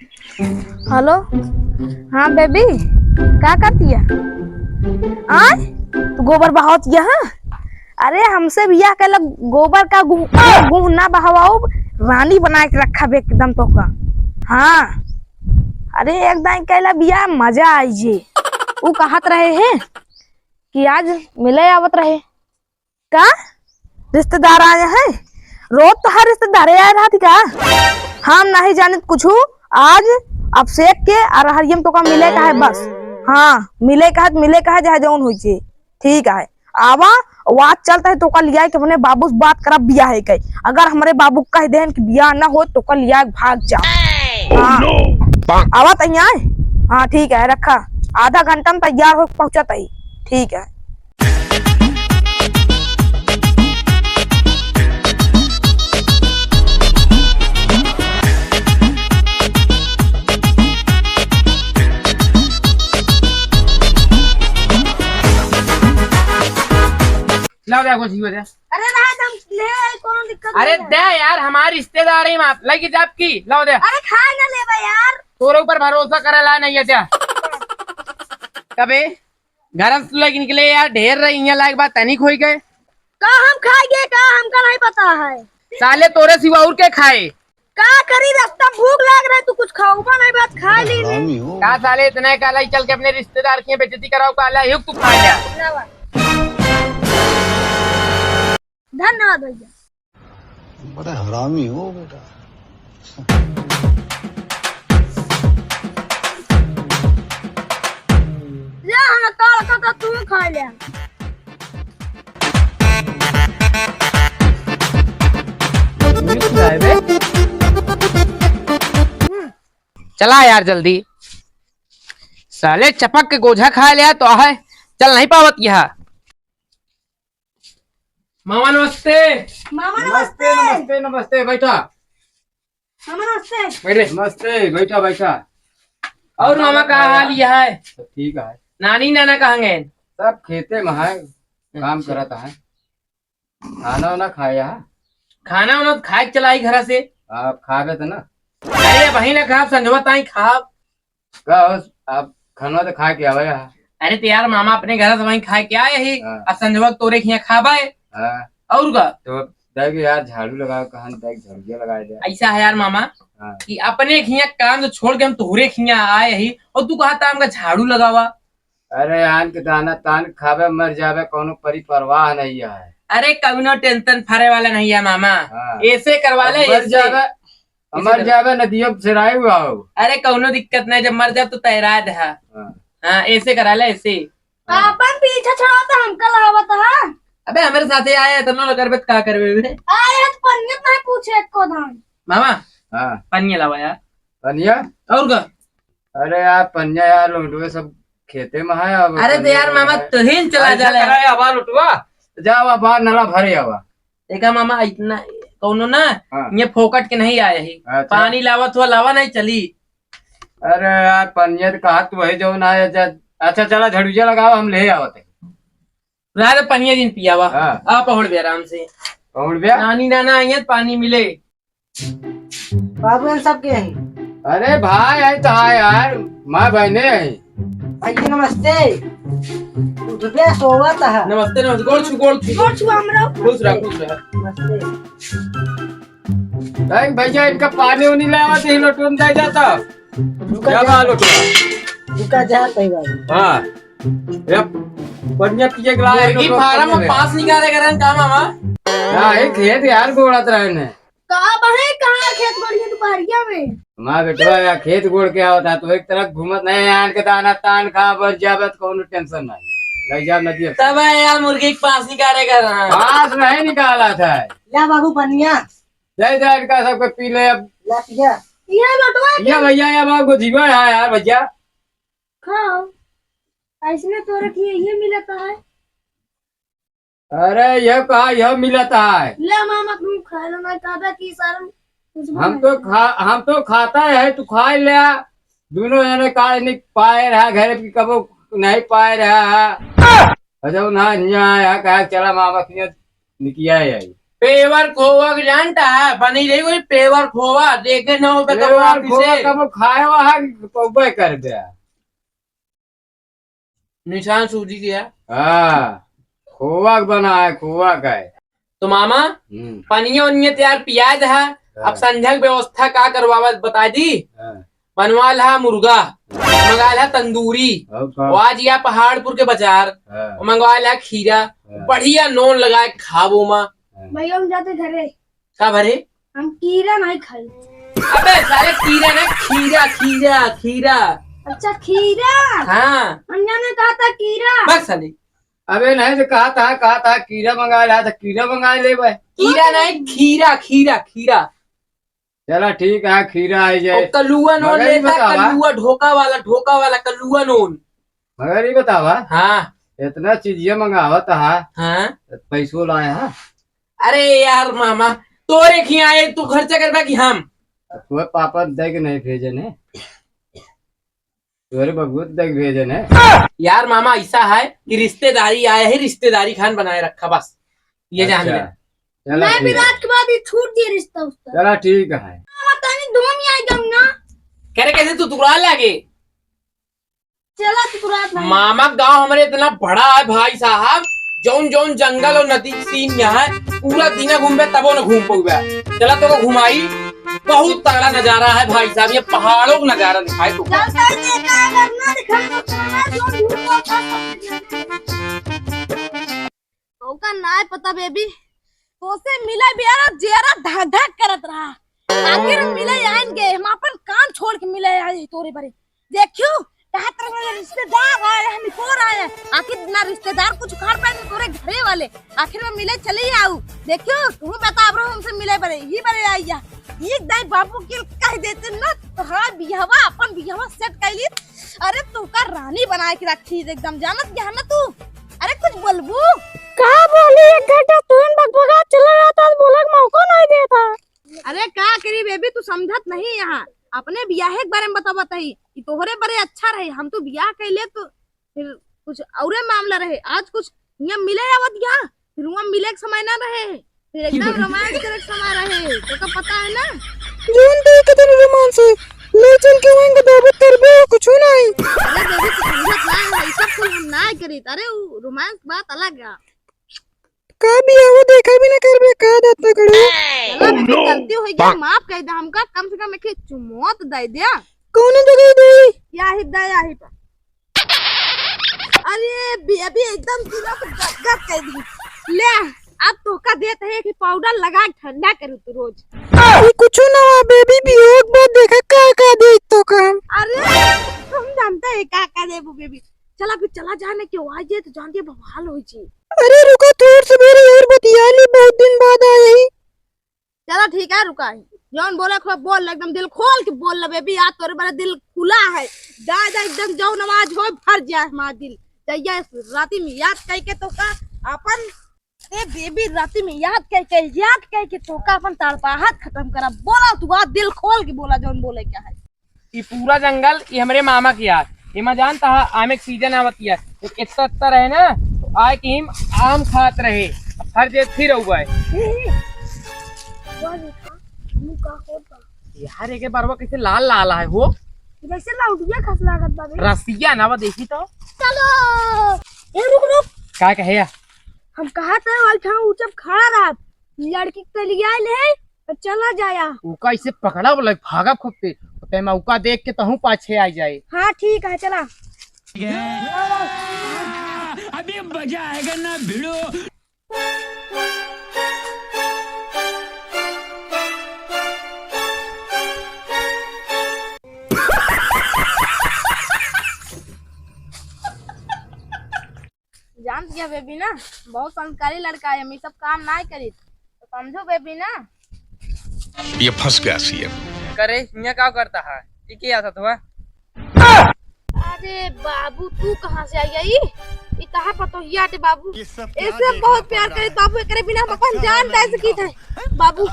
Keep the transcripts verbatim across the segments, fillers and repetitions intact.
हेलो, हाँ बेबी, का करतिया? आय, तू गोबर बहावतिया, हाँ? अरे, हमसे बियाह कैला, गोबर का गुह, गुह ना बहवाउब, रानी बनाए के रखब एकदम तोका। हाँ, अरे, एक दाई कैला बियाह, मजा आई जे। उ कहत रहे हैं कि आज मिले आवत रहे। का? रिश्तेदार आए हैं? रोज तो हर रिश्तेदारे आए रहत का? हम नहीं जानित कुछु। आज अभिषेक के अरहरियम तोका मिले का है बस। हाँ, मिले का है, मिले का है, चाहे जौन होई छे। ठीक है, आवा, बात चलता है, तोका लिया के अपने बाबू से बात करा, बियाह है कई। अगर हमरे बाबू कह देन कि बियाह ना हो, तोका लिया के भाग जा। हाँ, आवा तैयार। हाँ, ठीक है, रखा, आधा घंटा में तैयार हो पहुँचा तई। ठीक है। लाओ, दे, कुछ ही हो जाए। अरे रहा, हम ले आए, कौन दिक्कत अरे नहीं है। दे यार, हमारे रिश्तेदार ही मात लगी जाप की, लाओ दे। अरे खाए ना लेबा यार। तोरे ऊपर भरोसा करे ला नहीं है क्या? कबे घर से लेके निकले यार, ढेर रही यहाँ लायक बात तनिक होई गए। का हम खाए गए, का हमका नहीं पता है। साले तोरे सिवा और के खाए? का करी, रास्ता भूख लाग रहा है, तू कुछ खाऊबा नहीं, बात खा ली ने। हरामी हो। का साले इतना काला ही चल के अपने रिश्तेदार की बेइज्जती कराओ, काला ही तू खा जा। धन्यवाद। धन्यवाद भैया। बड़ा हरामी हो बेटा। ले हमें तोड़ के तो तू खा ले। चला यार जल्दी, साले चपक के गोझा खा लिया तो है, चल नहीं पावत यह। मामा नमस्ते। मामा नमस्ते, नमस्ते। नमस्ते, नमस्ते, बैठा। मामा नमस्ते। बैठे। नमस्ते, बैठा, बैठा। और मामा का हाल यह है? सब ठीक है। नानी नाना कहाँ गए? सब खेते में है, काम अच्छा। करत है। खाना वाना खाया? खाना वाना तो खाए के चला आई घरा से। आप खाबे तो ना। अरे वही ना खाब, संझवा ताई खाब। का हो, आप खाना तो खा के आवे है। अरे तो यार मामा अपने घर से वहीं खा के आए ही, हाँ। अब संझवा तोरे खिया खाबे। हाँ। और का? तो देख यार झाड़ू लगाओ, कहाँ देख झड़िया लगा दे। ऐसा है यार मामा हाँ। कि अपने खिया काम तो छोड़ के हम तोहरे खिया आए ही और तू कहा था हमका झाड़ू लगावा। अरे आन के दाना तान खाबे, मर जाबे, कौनो परी परवाह नहीं है। अरे कौनो tension फरे वाला नहीं है मामा, हाँ। ऐसे करवा ले, अब मर ऐसे। जाबे, ऐसे मर कर- जाबे, नदियों से राय हुआ हो। अरे कौनो दिक्कत नहीं, जब मर जाब तो तैराद है। हाँ। हाँ, ऐसे करा ले, ऐसे। आपन पीछे छोड़ा तो हमका लगावत है। अबे हमरे साथे आया है, तब ना करबे तो का करबे बे? आए है तो पनिया नहीं पूछे एको दान। मामा, हाँ। पनिया लावा यार। पनिया? और का? अरे यार, पनिया यार, लोटवे सब खेते में है। अब अरे तो यार मामा, है। तुहिन चला ऐसा जा ले। करा, आवा लोटवा। जावा, बाहर नला भरे आवा। देखा मामा, इतना कौनो ना, हाँ। ये फोकट के नहीं आए ही। अच्छा। पानी लावत हुआ, लावा नहीं चली। अरे यार, पनिया तो कहा तू वही जौन आया जा। अच्छा, चला, झड़ुजा लगावा, हम ले आवत है। रात पनिया दिन पियावा। हाँ। आ पहुड़ बे आराम से। पहुड़ बे? नानी नाना आई है, पानी मिले। बाबू, इन सब के हैं? अरे भाई, आई तो आए यार, माँ बहने हैं। भाई जी, नमस्ते। उठ बे, सोवत है। नमस्ते, नमस्ते। गोड़ छू, गोड़ छू। गोड़ छू, हमरा। खुश रह, खुश रह। नमस्ते। नहीं भैया, इनका पानी उनी लावा दे, लोटून दे जाता। रुका क्या जा। बात लोटून? रुका जा, सही बात। हाँ। ये बढ़िया पिए के लाए मुर्गी लोग फार्म में पास निकाले करन का मामा? हाँ, ये खेत यार गोड़त रहे ने। का बहे, कहाँ खेत बढ़िया दोपहरिया में? माँ बेटवा, या खेत गोड़ के आवत है, तो एक तरफ घूमत नहीं, आन के दाना तान खा, बच जाबे तो कौनो tension नहीं। ले जा नदी अब। तब है यार, मुर्गी के पास निकाले करन। पास नहीं निकाला था। ला बाबू पनिया। दे दे इनका सबके पी ले अब। ला पिया। ये लोटवा ये भैया, ये बाबू जीवा है यार भैया। खाओ। ऐसने तो रखिए, ये मिलता है। अरे, यह कहा, यह मिलता है। ले मामा, तू खा लो, मैं कहता कि सारा कुछ हम बना तो दे। खा, हम तो खाता है, तू खा ले। दोनों जने का नहीं पाए रहा, घर की कबो नहीं पाए रहा है। अच्छा, ना, यहाँ आया, कहा, "चला मामा, किया निकिया है आई।" पेवर खोवा के जानता है, बनी रही वही पेवर खोवा, देखे न हो बे कबो पेवर आप खोवा इसे। कबो खाए हुआ है, तौबे कर दे। निशान सूजी के है। हाँ, खोवा के बना है, खोवा का है। तो मामा, हम्म। पनिया उनिया तैयार पिया दे है। हाँ। अब संझा के व्यवस्था का करवावा, बता दी। हाँ। बनवा ला मुर्गा, हाँ। मंगा ला तंदूरी, और का? और आज या पहाड़पुर के बाजार, हाँ। और मंगवा ला खीरा, हाँ। बढ़िया नून लगाए खाबो मा। हाँ। भैया, हम जाते घरे। का भरे? हम कीरा नहीं खाई। अबे साले, कीरा ना, खीरा, खीरा, खीरा। अच्छा, खीरा? हाँ। हम जाने कहा था कीरा। बस साले। अबे नहीं तो कहा था, कहा था कीरा मंगा ला, तो कीरा मंगा ले बे। कीरा नहीं, खीरा, खीरा, खीरा। चला ठीक है, खीरा आई जाए। और कलुआ नून मगर ई लेता, बतावा। कलुआ, ढोका वाला, ढोका वाला कलुआ नून। मगर ई बतावा, हाँ। इतना चीजिया मंगावत हा, हाँ। पैसो लाए हा? अरे यार मामा, तोरे खिया आए, तू खर्चा करबा कि हम? तोरे पापा दे के नहीं भेजे ने, तोरे बबुआ दे के भेजे ने। यार मामा, ऐसा है कि रिश्तेदारी आए है, रिश्तेदारी खान बनाए रखा बस, ये जान अच्छा। ले। चला मैं ठीक। विराट के बाद ये छूट दिए रिश्ता उसका। चला ठीक है। मामा, तनी धोनी आई गंगा। करे कैसे तू टुकड़ा लागे? चला तू रात में। मामा, गांव हमरे इतना बड़ा है भाई साहब, जौन जौन जंगल और नदी सीन यहाँ है, पूरा दिन घूमबे तबो न घूम पउबे। चला तो घुमाई, बहुत तगड़ा नजारा है भाई साहब, ये पहाड़ों का नजारा दिखाई तू। चल, चल, देखा है, करना दिखा, तो तुम्हारा जो झूठ बोलता है। ओका नाय पता बेबी, तोसे मिले बियारा जेरा धक धक करत रहा। आखिर हम मिले आइन गए, हम अपन काम छोड़ के मिले आए तोरे बरे। देखियो, कहा तरह वाले रिश्तेदार आए हैं, हम को आए हैं। आखिर ना रिश्तेदार कुछ उखाड़ पाए, ना तोरे घरे वाले। आखिर में मिले चले आऊ। देखियो, तू बता ब्रो, हमसे मिले बरे, ही बरे आई या। एक दाई बाबू के कह देते ना, तो हाँ बियाहवा, अपन बियाहवा सेट कर ली। अरे तोका रानी बना के रखी एकदम, जानत क्या है ना तू? अरे कुछ बोलबू? का बोली, एक घंटा तुम बकबका चला जाता, बोलक मौका नहीं देता। अरे का करी बेबी, तू समझत नहीं यहाँ। अपने बियाहे के बारे में बतावत ही कि तोहरे बरे अच्छा रहे, हम तो बियाह कैले तो फिर कुछ औरे मामला रहे। आज कुछ यहाँ मिले आवत यहाँ, फिर वहाँ मिले के समय ना रहे, फिर एकदम रोमांस करे के समय रहे, तो का पता है ना? जौन देखे तनी रोमांस है, ले चल के वहीं के दावत करबे, कुछ नहीं। अरे बेबी, तू समझत ना है, ये सब कुल हम ना करीत। अरे वो रोमांस बात अलग है। का बियाह देखा भी ना करबे, का दाता करो? चला बेबी, गलती हो गया, माफ कर दे हमका, कम से कम एक चुमौत दे दे। कौन जगह दे? या ही दे, या ही पर। अरे बेबी, एकदम दिलों को गदगद कर दी। ले, अब तोका देत है कि पाउडर लगा के ठंडा करू तू रोज। ये कुछ ना हुआ बेबी, भी एक बार देखा का का दे तोका हम। अरे, हम जानते हैं का का देबू बेबी। चला फिर चला जाने के, आज ये तो जान के बवाल हो जी। अरे रुका, थोड़ से मेरे और बतिया ली, बहुत दिन बाद आए ही। चला ठीक है, रुका ही। जौन बोले खूब बोल, एकदम दिल खोल के बोल ले बेबी, आज तोरे बड़ा दिल खुला है। जा, जा, एकदम जौन आवाज हो, भर जाए हमारा दिल। जइया राती में याद कह के तोका अपन, ए बेबी, राती में याद कह के, याद कह के तोका अपन तड़पाहट खत्म करा। बोला तू, आज दिल खोल के बोला, जौन बोले क्या है। ई पूरा जंगल, ई हमरे मामा के यार। एमा जानता है, आमे के सीजन आवत है, तो कितना इतना रहे ना, तो आए कि हम आम खात रहे, अब हर जे फिर हुआ है। ए, ए, वाह, देखा, मुंह का होता। यार, एके बरवा कैसे लाल लाल है हो? जैसे लौटिया खस लागत बा बे। रसिया ना बा, देखी तो। चलो। ए, रुक, रुक। का कहे या? हम कहा थे, वाल ठाव ऊंचा खड़ा रहा। लड़की के तलिया ले, तो चला जाया। उका इसे पकड़ा बोला, भागा खूब तेज। ते मौका देख के तहूँ पाछे आ जाए। हाँ, ठीक है, चला। अभी मजा आएगा ना भिड़ो। जानत गया बेबी ना, बहुत संस्कारी लड़का है, हम ई सब काम नाय करीत, तो समझो बेबी ना। ये फंस गया सीएम। करे, हियां का करता है? ई के आता हुआ? अरे बाबू, तू कहाँ से आई गई? ई कहाँ पतोहिया आटे बाबू? ये सब क्या ऐसे देख रहा बाबू, एकरे बिना हम अपन जान दे सकी थे। बाबू,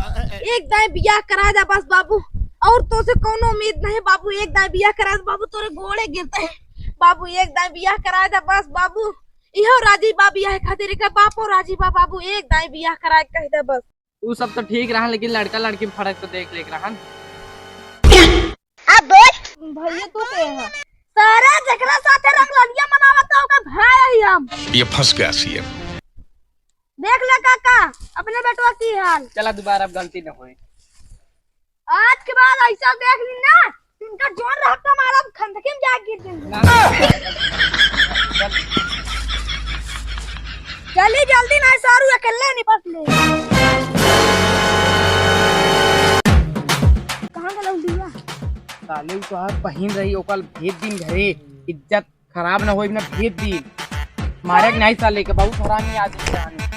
एक दाई बियाह करा जा बस बाबू, और तो से कोनो उम्मीद नहीं बाबू, एक दाई बियाह करा जा बाबू, तोरे गोड़े गिरते हैं। बाबू, एक दाई बियाह करा दे बस बाबू। इहो राजी बा बियाह खातिर, एकर बापो राजी बा बाबू, एक दाई बियाह करा के कह दे बस। उ सब तो ठीक रहन, लेकिन लड़का लड़की में फर्क तो देख लेके रहन। अब बोल। भैया तू के है? सारे जेकरा साथे रंगललिया मनावत है, ओकर भाई है हम। ये फंस गया सीएम। देख ले काका, अपने बेटवा की हाल। चला, दोबारा अब गलती न होए। आज के बाद ऐसा देख ली ना, इनका जोन रहता मारा, खंदकी में जाके गिर देंगे। ना, ना, ना, ना, ना। चली जल्दी, नहीं सारू अकेले निपट ले। कहाँ गला उल्लुआ? साले उ तोहार बहिन रही, ओकर भेज दिन घरे, इज्जत खराब ना होई, ना भेज दी। मारे के नहीं साले के, बहुत हरामी आदमी जाने।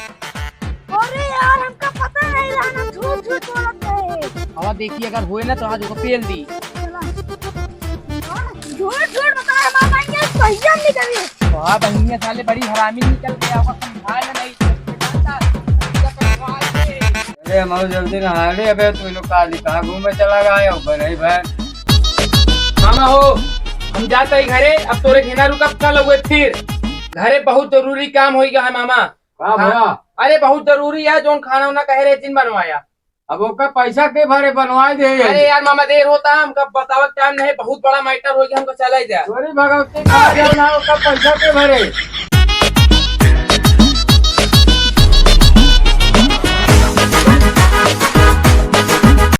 अरे यार, हमका पता नहीं रहा ना, झूठ झूठ बोलत रहे। हवा देखी, अगर होए ना तो आज ओको पेल दी। चला। झूठ झूठ बता, हमारा बहिनिया सही निकली। तो हाँ, बहिनिया साले बड़ी हरामी निकल गया, ओको समझा ले नहीं। अरे, हम जल्दी नहा ले। अबे, तू लोग का, कहाँ घूमे चला गए हो, बनई बहन? मामा हो, हम जात ही घरे, अब तोरे घेना रुकब कल हुए फिर। घरे बहुत जरूरी काम होई गया है मामा। का हाँ। भला? अरे बहुत जरूरी है, जोन खाना उना कहे रहे जिन बनवाया। अब ओकर पैसा के भरे बनवाई दे। अरे यार मामा, देर होता, हमका बतावत टाइम नहीं, बहुत बड़ा मैटर हो गया, हमको चला ही जाए। तोरी भगवती का जाना, ओकर पैसा के भरे?